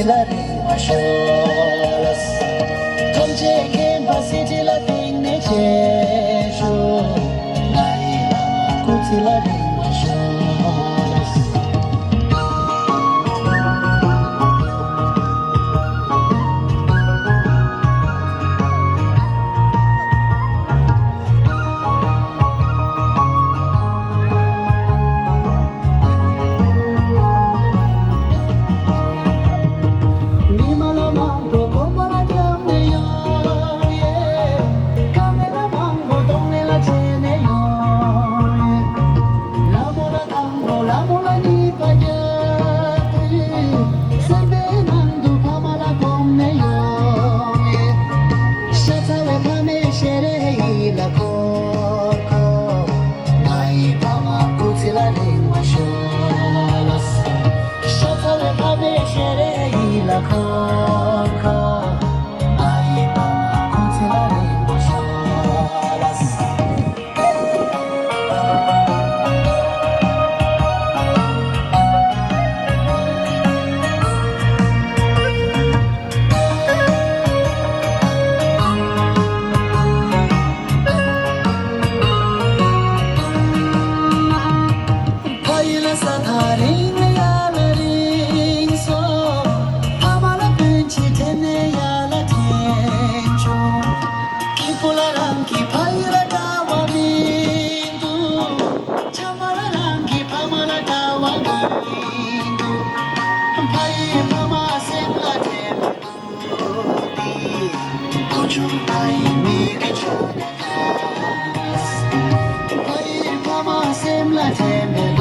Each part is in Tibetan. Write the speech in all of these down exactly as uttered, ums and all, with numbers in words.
ལ་རིང་བ་ཤོག་ལགས། ཐམས་ཅད་མཁྱེན་པ་སྲིད་ཁྲི་ལ་བཏེགས་ནས་མཆོད་ཤོག། ང་ཡི་བླ་མ་སྐུ་ཚེ་ལ་རིང་བ་ཤོག་ལགས། མི་མང་ལ་མང་པོ་གོམ་པ་ལ་བརྒྱབ་ནས་ཡོང་ཡེ། ཀ་མེ་ར་མང་པོ་གཏོང་ལེན་ལ་བྱས་ནས་ཡོང་ཡེ། ལ་མོ་ལ་དང་པོ་ལ་མོ་ལ་གཉིས་པ་རྒྱབ་དུས། སེམས་པའི་ནང་དུ་ཕ་མ་ལ་གོམས་ནས་ཡོང་ཡེ། ཤ་ཚ་བའི་ཕ་མའི་ཞལ་རས་ཡིད་ལ་འཁོར་འཁོར། ང་ཡི་ཕ་མ་སྐུ་ཚེ་ལ་རིང་བ་ཤོག་ལགས། ཤ་ཚ་བའི་ཕ་མའི་ཞལ་རས་ཡིད་ལ་འཁོར་འཁོར། ང་ཡི་ཕ་མ་སྐུ་ཚེ་ལ་རིང་བ་ཤོག་ལགས། ཕ་ཡུལ་ལ་ས་ཐག་རིང་ན་ཡར་ལ་རིང་སོང་། ཕ་མ་ལ་སྤུན་མཆེད་དྲན་ནས་ཡར་ལ་དྲན་བྱུང་། སྐྱིད་པོ་ལ་རང་གི་ཕ་ཡུལ་ལ་འདྲ་བ་མི་འདུག །ཆམ་པ་ལ་རང་གི་ཕ་མ་ལ་འདྲ་བ་མི་འདུག །ཕ་ཡི་ཕ་མ་སེམས་ལ་དྲན་པའི་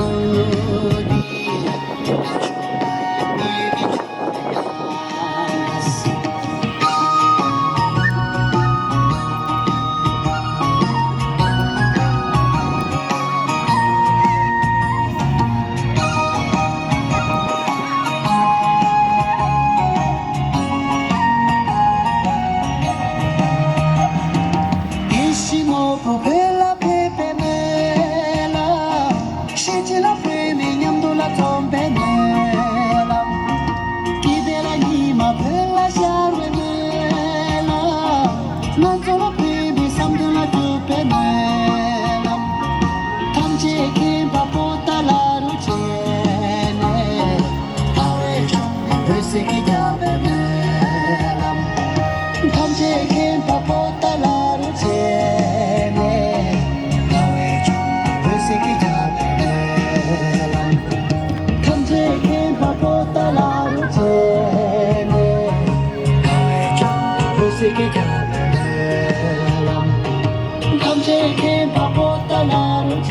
དེ་བཞིན་ནོར་བུ་བོད་ལ་ཕེབས་པའི་སྨོན་ལམ། ཤེས་བྱ་ལ་བོད་མི་མཉམ་དུ་ལ་འཛོམས་པའི་སྨོན་ལམ། སྐྱིད་པའི་ལ་ཉི་མ་བོད་ལ་ཤར་བའི་སྨོན་ལམ། ང་ཚོ་ལ་བོད་མི་བསམ་དོན་ལ་འགྲུབ་པའི་སྨོན་ལམ། ཐམས་ཅད་མཁྱེན་པ་པོ་ཏཱ་ལ་རུ་བྱས་ནས། དགའ་བའི་ལྗོངས་འོད་ཟེར་གྱིས་ཁྱབ་པའི་སྨོན་ལམ། ཐམས་ཅད་མཁྱེན་པ་པོ་ཏཱ་ལ་རུ་བྱས་ནས། དགའ་བའི་ལྗོངས་འོད་ཟེར་གྱིས་ཁྱབ་པའི་སྨོན་ལམ། ཐམས་ཅད་མཁྱེན་པ་པོ་ཏཱ་ལ་རུ་བྱས་ནས། དགའ་བའི་ལྗོངས་འོད་ཟེར་གྱིས་ཁྱབ་པའི་སྨོན་ལམ། ཐམས་ཅད་མཁྱེན་པ་པོ་ཏཱ་ལ་རུ་བྱས་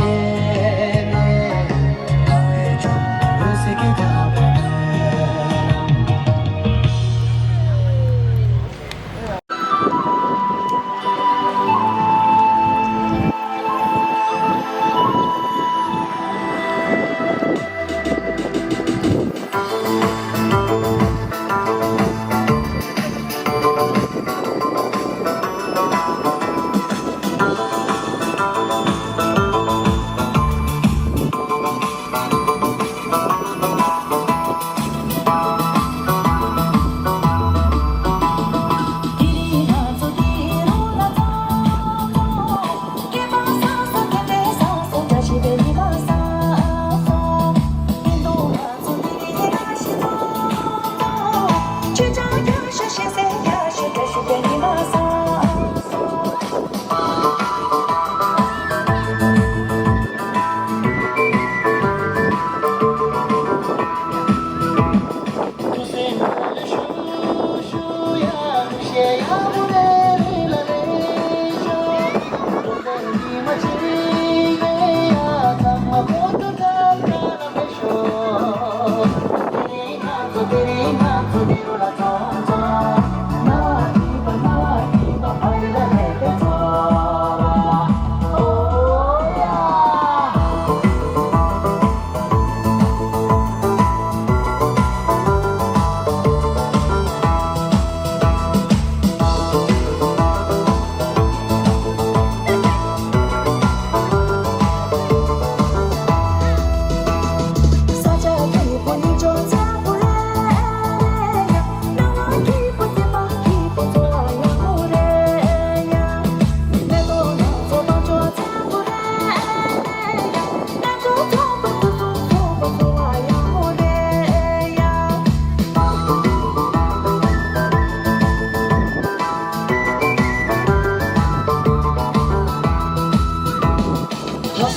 ནས། དགའ་བའི་ལྗོངས་འོད་ཟེར་གྱིས་ཁྱབ་པའི་སྨོན་ལམ།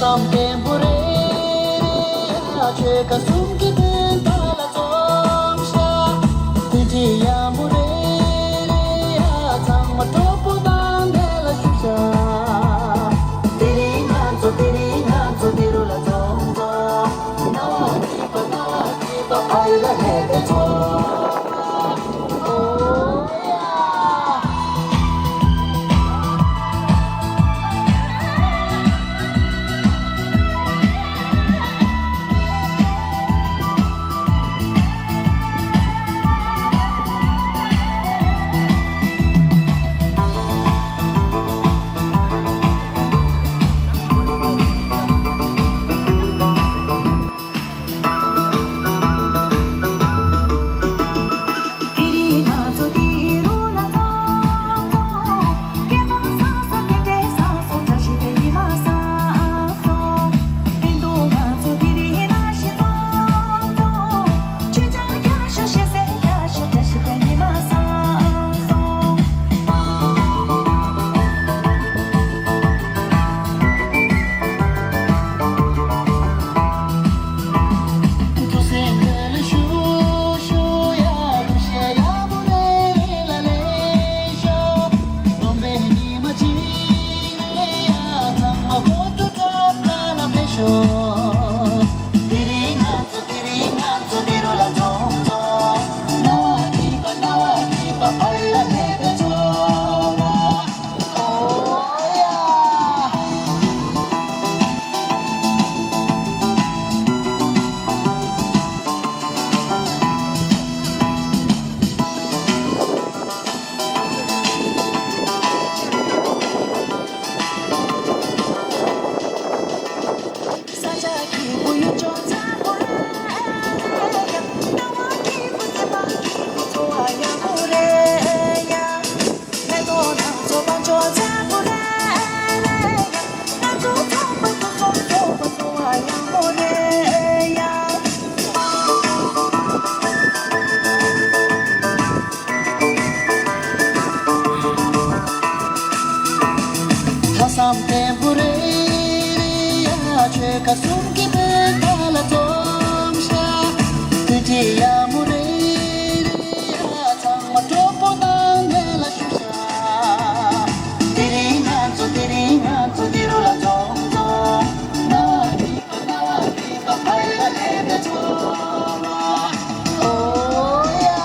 བརྟན་པོ་རེད་ཡ། ཆོལ་ཁ་གསུམ་གྱི་དོན་དག་ལ་འཛོམས་ཤག་དེ་འདྲའི་ཡག་པོ་རེད་ཡ། ཚང་མ་སྤྲོ་པོ་དང་འབྲེལ་ལ་བཞུགས་ཤག་དེ་རིང་ང་ཚོ་དེ་རིང་ང་ཚོ་འདི་རུ་ལ་འཛོམས་འཛོམས། རྣ་བ་སྐྱིད་པ་རྣ་བ་སྐྱིད་པ་ཕ་ཡུལ་ལ་སླེབས་པའི་ཚོར། ལྷག་བསམ་བརྟན་པོ་རེད་ཡ། ཆོལ་ཁ་གསུམ་གྱི་བོད་ཁ་ལ་འཛོམས་ཤག་དེ་འདྲའི་ཡག་མོ་རེད་ཡ། ཚང་མ་སྤྲོ་པོ་དང་འབྲེལ་ལ་བཞུགས་ཤག་དེ་རིང་ང་ཚོ་དེ་རིང་ང་ཚོ་འདི་རུ་ལ་འཛོམས་འཛོམས། རྣ་བ་སྐྱིད་པ་རྣ་བ་སྐྱིད་པ་ཕ་ཡུལ་ལ་སླེབས་པའི་ཚོར་བ། ཨོ་ཡ།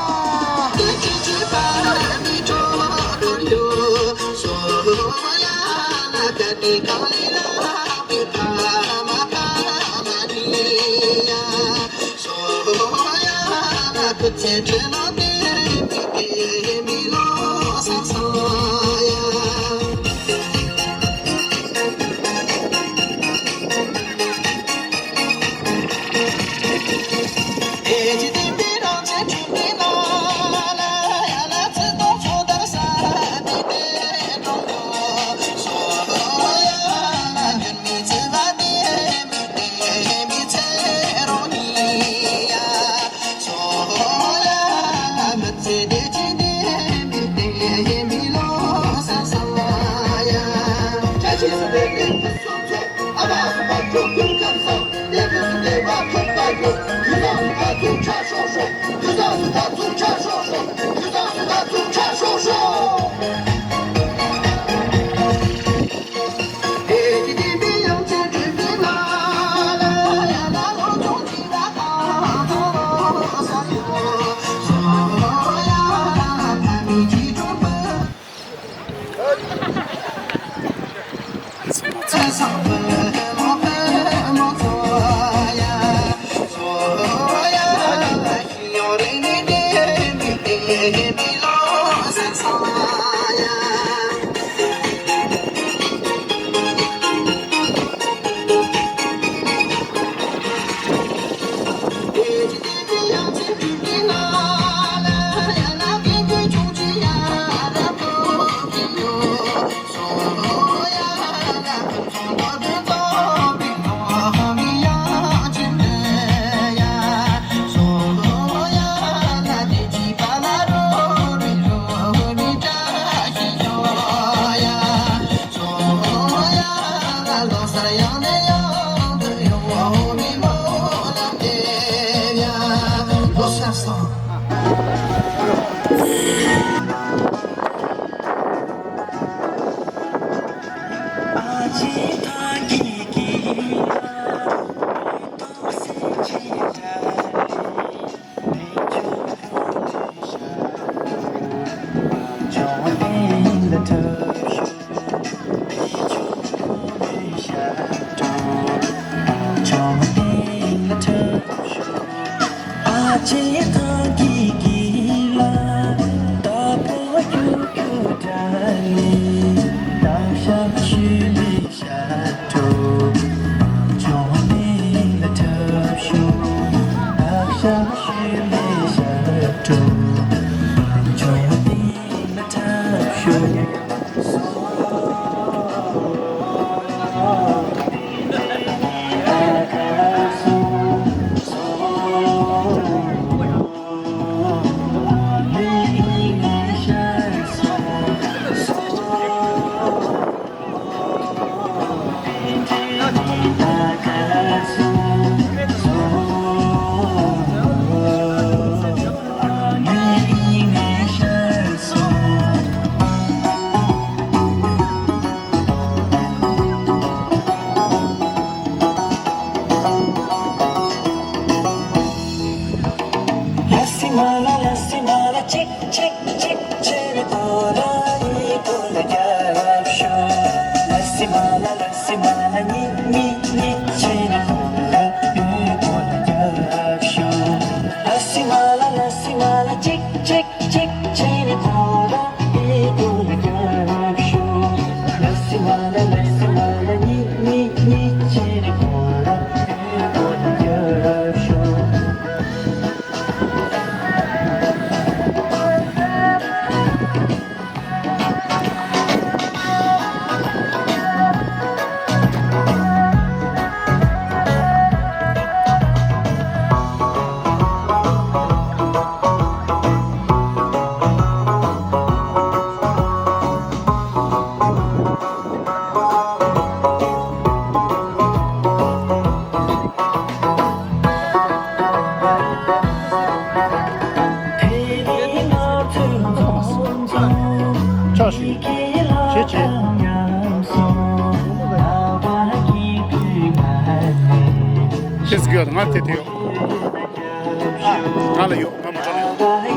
ཕྱོགས་བཞི་བྱེད་བྱེད། ཁྱེད་ཀྱི་ང་དེ་དེ་ཡོད། ང་ལ་ཡོད། ང་མ་གྲོགས་ལ་ཡོད།